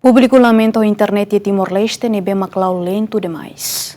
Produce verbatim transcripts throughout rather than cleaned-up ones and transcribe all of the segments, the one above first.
Públiku lamenta ho internet iha Timor-Leste ne'ebé mak la'o lentu demais.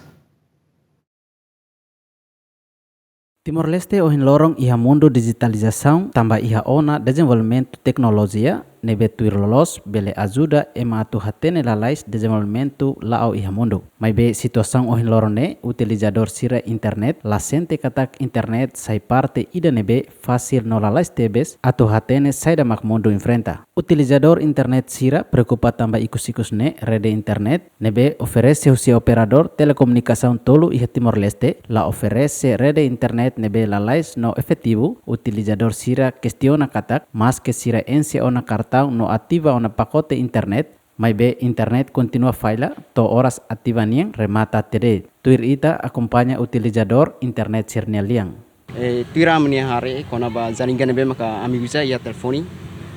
Timor-Leste ohin loron iha mundu dijitalizasaun tanba iha ona dezenvolvimentu teknolojia ne'ebé tuir loloos bele ajuda ema atu hatene lalais dezenvolvimentu la'o iha mundu. Maibé situasaun ohin loron ne'e, utilizadór sira internet la sente katak internet sai parte ida ne'ebé fasil no lalais tebes atu hatene saida mak mundu enfrenta. Utilizadór internet sira preokupa tanba ikus-ikus ne'e rede internet ne'ebé oferese husi operadór telekomunikasaun tolu iha Timor-Leste la oferese rede internet ne'ebé lalais no efetivu. Utilizadór sira kestiona katak maske sira enxe ona kartaun no ativa ona pakote internet, maibé internet kontinua falla to'o oras ativa nian remata hatene. Tuir ita akompaña utilizadór internet sira-nia lian. Eh, tuir ami-nia haree kona-ba jaringan ne'ebé maka ami uza iha telefone.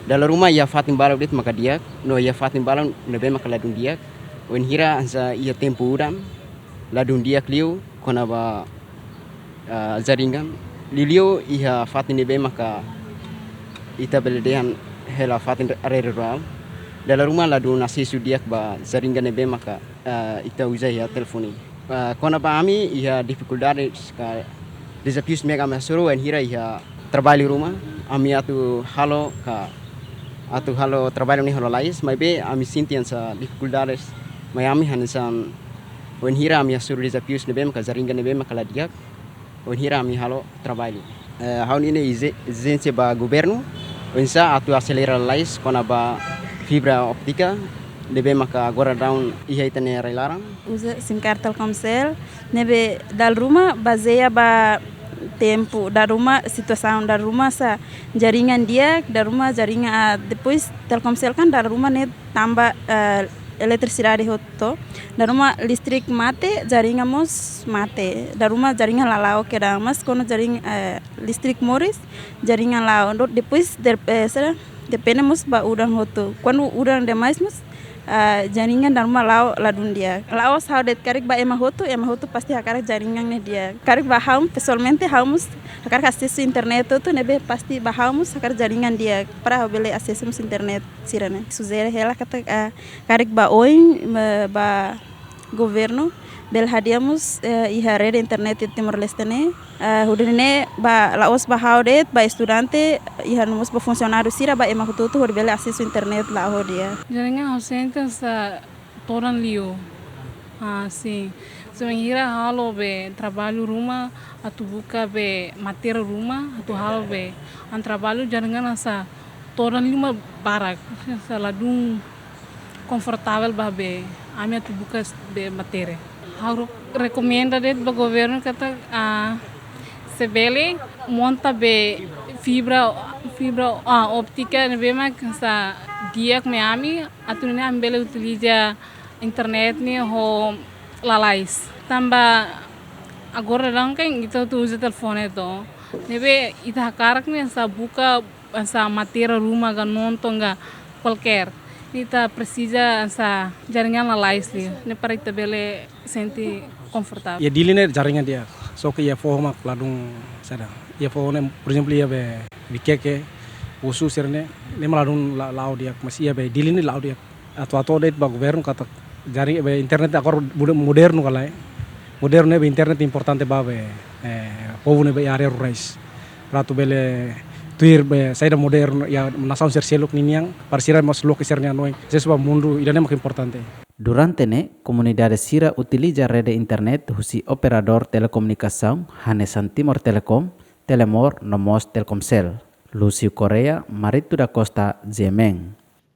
Dala ruma iha fatin balu de'it maka di'ak, no iha fatin balu ne'ebé maka ladún di'ak. Wainhira hanesan iha tempu udan, ladún di'ak liu kona-ba, ah, jaringan. Liuliu iha fatin ne'ebé maka ita bele dehan hela fatin área rurál. Dala ruma ladún asesu di'ak ba jaringan ne'ebé maka, ah, ita uza iha telefone. Ah, kona-ba ami iha difikuldade ka dezafius ne'ebé ami hasoru wainhira iha traballu ruma, ami atu halo ka, atu halo traballu ne'e ho lalais, maibé ami sente hanesan difikuldades mai ami hanesan wainhira ami hasoru dezafius ne'ebé maka jaringan ne'ebé maka la di'ak, wainhira ami halo traballu. Eh, ha'u-nia ize-, ezijénsia ba governu, oinsá atu aselera lalais kona-ba fibra óptika ne'ebé maka agora daudaun iha ita-nia rai-laran. Uza sim card Telkomcel, ne'ebé dala ruma bazeia ba tempu, dala ruma situasaun, dala ruma hanesan jaringan di'ak, dala ruma jaringan, ah, depois Telkomcel kan dala ruma ne'e tanba, ah, eletrisidade hotu. Dala ruma listrik mate, jaringan mós mate. Dala ruma jaringan la la'o kedan, mas kuandu jaring, eh, listrik moris, jaringan la'o. No depois der-, eh, sera, depende mós ba udan hotu. Kuandu udan demais mós, ah, jaringan dala ruma la'o ladún di'ak. La'ós ha'u de'it, karik ba ema hotu, ema hotu pasti hakarak jaringan ne'e di'ak. Karik ba ha'u, pesoalmente ha'u mós hakarak asesu internet hotu, ne'ebé pasti ba ha'u mós hakarak jaringan di'ak para ha'u bele asesu mós internet sira-ne'e. Sujere hela katak, ah, karik ba oin, ba, ba governu bele hadi'a mós, eh, iha rede internet iha Timor-Leste ne'e. Eh, hodi nune'e ba la'ós ba ha'u de'it, ba estudante, iha no mós ba funsionáriu sira, ba ema hotu-hotu hodi bele asesu internet la'o di'ak. Jaringan ausente hanesan todan liu. Ah, sim. Se wainhira halo be traballu ruma, atu buka be matéria ruma, atu halo be an traballu, jaringan hanesan todan liu mak barak. Hanesan ladún konfortavel ba be ami atu buka be matéria. Ha'u rekomenda de'it ba governu katak, ah, se bele monta be fibra, fibra, ah, óptika ne'ebé mak hanesan di'ak mai ami, atu nune'e ami bele utiliza internet ne'e ho lalais. Tanba agora daudaun kan ita hotu uza telefone to. Ne'ebé ita hakarak ne'e hanesan buka hanesan matéria ruma ka nonton ka kualkér. Ita presiza hanesan jaringan lalais liu. Ne'e para ita bele sente konfortavel. Iha Dili ne'e jaringan di'ak. Só ke iha foho mak ladún saida. Iha foho ne'e, por ezemplu, iha be Vikeke, Osu sira-ne'e, ne'e mak ladún la-, la'o di'ak. Mas iha be Dili ne'e la'o di'ak. Atu hato'o de'it ba governu katak jaringan be internet agora mode-, modernu ka lae. Modernu ne'ebé internet importante ba be, eh, povu ne'ebé área rurais. Para atu bele tuir be saida modernu iha nasaun sira seluk ninian, para sira mós loke sira-nia hanoin. Asesu ba mundu ida-ne'e mak importante. Durante ne'e, komunidade sira utiliza rede internet husi operadór telekomunikasaun hanesan Timor Telecom, Telemor no mós Telkomcel. Lúcio Correia, Marito da Costa, G M N.